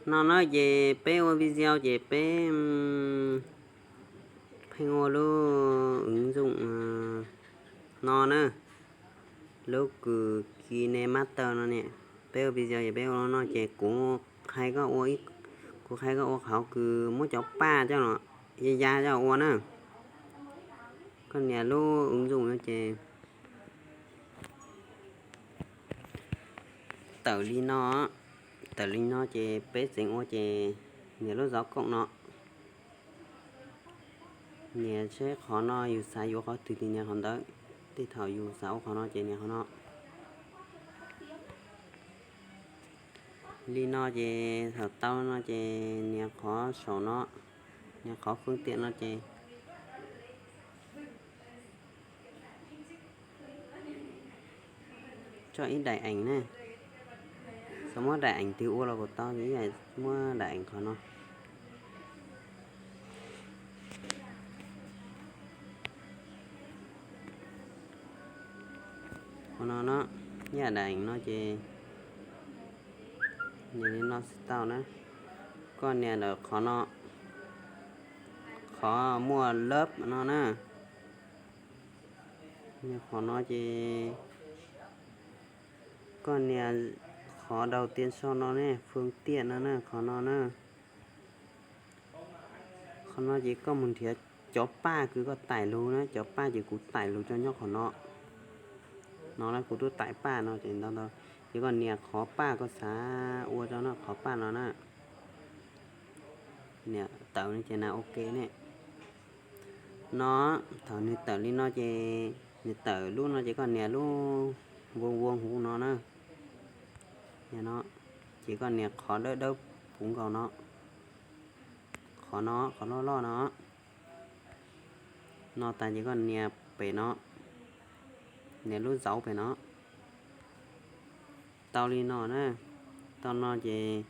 No na ces peb ua video ces peb pheej ua lub ứng dụng no na, lub kws KineMaster no ne. Peb ua video ces peb ua no ces kuv qhia koj ua, kuv qhia koj ua qhov kws muab cov paj coj los ya ya coj ua na. Koj nias lub ứng dụng no ces tawm li no, tawm li no ces peb tseev ua ces nias lub dấu cộng no. Nias seb qhov no yus xav yuav qhov twg ces nias qhov ntawd. Tej thaum yus xav ua qhov no ces nias qhov no. Li no ces thaum tau no ces nias qhov saum no, nias qhov phương tiện no ces tso ib daim eem ne. Xav muab daim eem twg ua los kuj tau, muab daim eem qhov no. Qhov no no, yam daim eem no ces nias li no xwb tau na. Koj nias ntawm qhov no, qhov muaj lab no na. Nias qhov no ces koj nias qhov đầu tiên sau no ne, phương tiện no na, qhov no na. Qhov no ces koj mus nrhiav cov paj kws koj taim lug na, cov paj ces kuv taim lug rau nyob qhov no. No na, kuv twb taim paj no ces ntau ntau. Ces koj nias qhov paj koj xav ua rau no, qhov paj no na. Nias tawm no ces nias ok ne. No, thaum nws tawm li no ces, nws tawm lub no ces koj nias lub vuông vuông huv no na. Ces koj nias qhov dawb dawb puv nkaus no, qhov no, qhov loj loj no. No tas ces koj nias pem no, nias lub dấu pem no. Tau li no na, tau no ces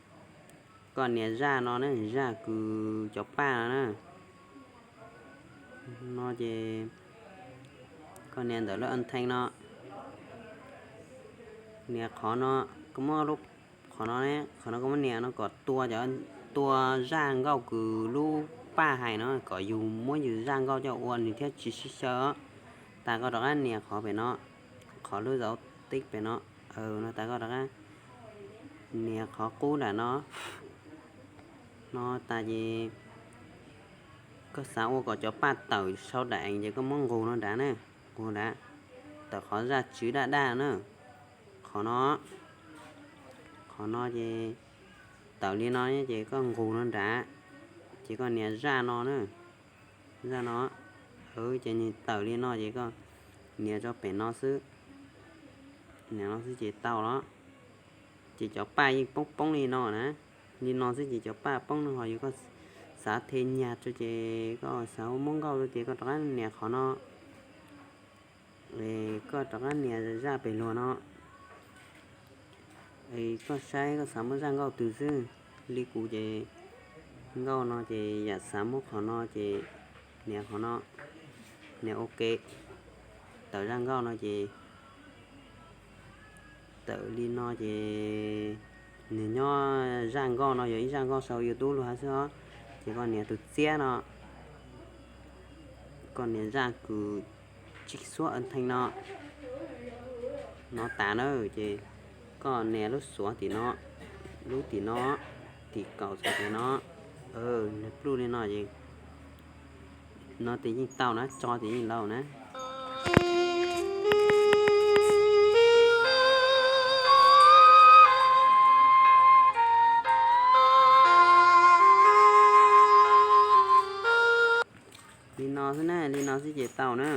koj nias zaj no na, zaj kws cov paj no na. No ces koj nias ntawm lub âm thanh no, nias qhov no, koj muab lub, qhov no, qhov no koj muab nias no kom tua cov, tua zaj nkauj kws lub paj hais no, kom yus muab yus zaj nkauj coj ua nws thiaj tsis sib xyaw. Tas koj rov qab nias qhov pem no, qhov lub dấu tích pem no. No tas koj rov qab nias qhov qub nram no. No tas ces koj xav ua kom cov paj tawm sau daim eem ces koj muab nqus no nrad na, nqus nrad, tawm qhov zaj tswv daj daj na. Qhov no, qhov no ces tawm li no ces koj nqus no nrad, ces koj nias zaj no na, zaj no. Ces nws tawm li no ces koj nias rau pem no xwb, nias no xwb ces tau los. Ces cov paj yeej poob poob li no na, li no xwb ces cov paj poob no ho yog koj xav the nyag rau ces koj xav muab nkauj rau ces koj rov qab nias qhov no, koj rov qab nias zaj pem luag no. Koj saib koj xav muab zaj nkauj twg xwb, li kuv ces nkauj no ces yam xav muab qhov no ces nias qhov no, nias ok, tawm zaj nkauj no ces tawm li no ces nws nyob zaj nkauj no yog ib zaj nkauj sau YouTube luag hab xwb os. Ces koj nias tus txiab no, koj nias zaj kws tsib xuab âm thanh no, no tas na ces koj nias lub xuav tim no, lub tim no, tim kaum xuav tim no, nws pluj li no ces no ces yeej tau na, tso ces yeej tau na. Li no xwb na, li no xwb ces tau na.